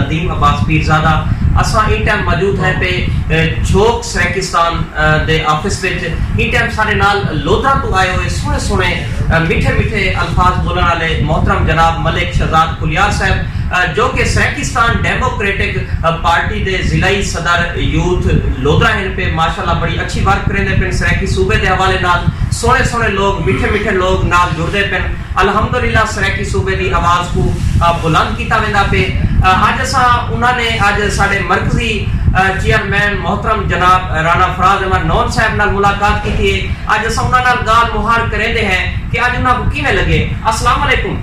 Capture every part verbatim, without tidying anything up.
ندیم عباس پیرزادہ۔ اساں ایں ٹائم موجود ہیں پہ، اے، جھوک سرائیکستان، اے، دے آفس وچ۔ ایں ٹائم ساڈے نال لودھراں توں آئے ہوئے سوہنے سوہنے، اے، میٹھے میٹھے الفاظ بولن والے محترم جناب ملک شہزاد کلیار صاحب، اے، جو کہ سرائیکستان ڈیموکریٹک، اے، پارٹی دے ضلعی صدر یوتھ لودھرا ہن پہ۔ ماشاءاللہ بڑی اچھی ورک کریندے پن، سرائیکی صوبے دے حوالے نال سوہنے سوہنے لوگ، میٹھے میٹھے لوگ نال جڑدے پن۔ الحمدللہ سرائیکی صوبے دی آواز کوں، آ، بلند کیتا ویندا پئے۔ آ، اڄ اساں انہاں نے، اڄ ساݙے مرکزی، آ، چیئرمین محترم جناب رانا فراز احمد نون صاحب نال ملاقات کیتی ہے۔ اڄ اساں انہاں نال ڳالھ مہاڑ کریندے ہیں کہ اڄ انہاں کوں کیویں لڳے۔ السلام علیکم۔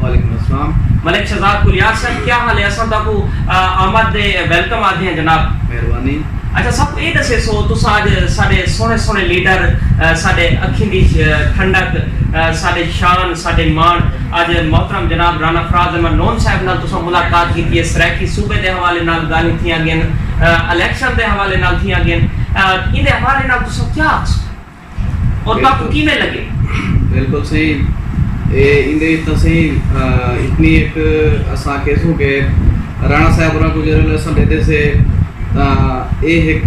وعلیکم السلام۔ ملک شہزاد کلیار صاحب، کیا حال ہے؟ اساں تہاکوں، آ، آمد دے ویلکم آکھدے ہیں جناب۔ مہربانی۔ اچھا، سب کوں اے ݙسیسو، تساں اڄ ساݙے سوہݨے سوہݨے لیڈر، اے، ساݙے اکھیں دی، اے، ٹھنڈک، اے، ساݙے شان، ساݙے ماݨ، اڄ محترم جناب رانا فراز احمد نون صاحب نال تساں ملاقات کیتی ہے، سرائیکی صوبے دے حوالے نال ڳالھیں تھیاں ڳن، اے، الیکشن دے حوالے نال تھیاں ڳن، اے، ایندے حوالے نال تساں کیا آکھسو؟ اور تہاکوں بالکل۔ کیویں لڳے؟ بالکل صحیح۔ اے ایندے وچ تاں صحیح، آ، اتنی ہک اساں کہسوں کہ رانا صاحب ہوراں کوں جیڑھے ویلے اساں ݙیہدے سے تاں اے ہک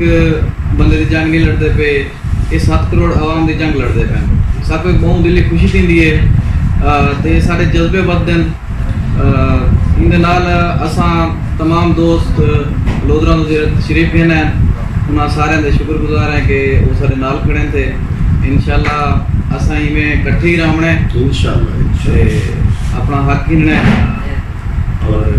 بندے دی جنگ نہیں لڑدے پئے، اے ست کروڑ عوام دی جنگ لڑدے پئن۔ ساکوں ہک ٻہوں دل دی خوشی تھیندی ہے، آ، تے ساݙے جذبے ودھدن۔ آ، ایندے نال اساں تمام دوست لودھراں توں جیڑھے تشریف گھن آئن، انہاں ساریاں دے شکر گزار ہیں کہ او ساݙے نال کھڑے تھے۔ انشاءاللہ اساں ایویں کٹھے ہی رہوݨے انشاءاللہ، انشاءاللہ۔ تے اپݨا حق گھنݨے۔ اور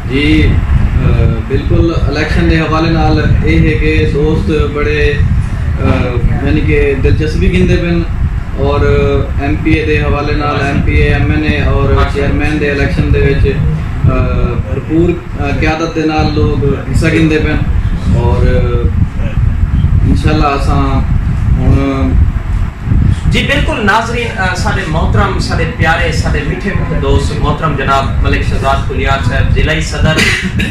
جی، آ، بالکل الیکشن دے حوالے نال اے ہے کہ دوست بڑے، آ، یعنی کہ دلچسپی گھندے پن اور ایم پی اے دے حوالے نال، ایم پی اے، ایم این اے اور چیئرمین دے الیکشن دے وچ، آ، بھرپور، آ، قیادت دے نال لوگ حصہ گھندے پن اور، آ، انشاءاللہ اساں ہݨ جی بالکل ناظرین، آ، ساݙے محترم، ساݙے پیارے، ساݙے میٹھے میٹھے دوست محترم جناب ملک شہزاد کلیار صاحب ضلعی صدر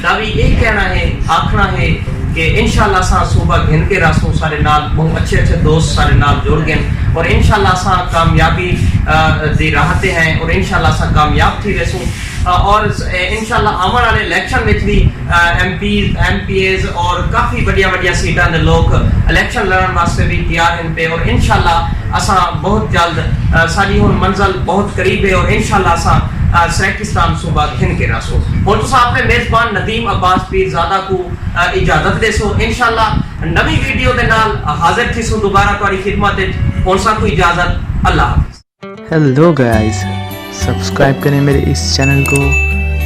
دا وی اے کہݨا ہے، آکھݨا ہے کہ انشاءاللہ اساں صوبہ گھن کے رہسوں، ساݙے نال ٻہوں اچھے اچھے دوست ساݙے نال جڑ ڳن اور انشاءاللہ اساں کامیابی، آ، دی راہ تے ہیں اور انشاءاللہ اساں کامیاب تھی ویسوں۔ آ، اور س-، اے، انشاءاللہ آوݨ والے الیکشن وچ وی، آ، ایم پیز، ایم پی ایز اور کافی وݙیاں وݙیاں سیٹاں دے لوک الیکشن لڑݨ واسطے وی تیار ہن پئے اور انشاءاللہ اساں بہت جلد، آ، ساݙی ہݨ منزل بہت قریب ہے اور انشاءاللہ اساں، آ، سرائیکستان صوبہ گھن کے رہسوں۔ ہݨ تساں اپݨے میزبان ندیم عباس پیرزادہ کوں، آ، اجازت ݙیسو۔ انشاءاللہ نویں ویڈیو دے نال حاضر تھیسوں دوبارہ تہاݙی خدمت وچ۔ ہݨ ساکوں اجازت، اللہ حافظ۔ ہیلو گائز، سبسکرائب کریں میرے اس چینل کو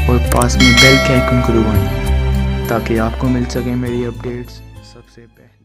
اور پاس میں بیل کے آئیکن کو دبائیں تاکہ آپ کو مل سکیں میری اپڈیٹس سب سے پہلے۔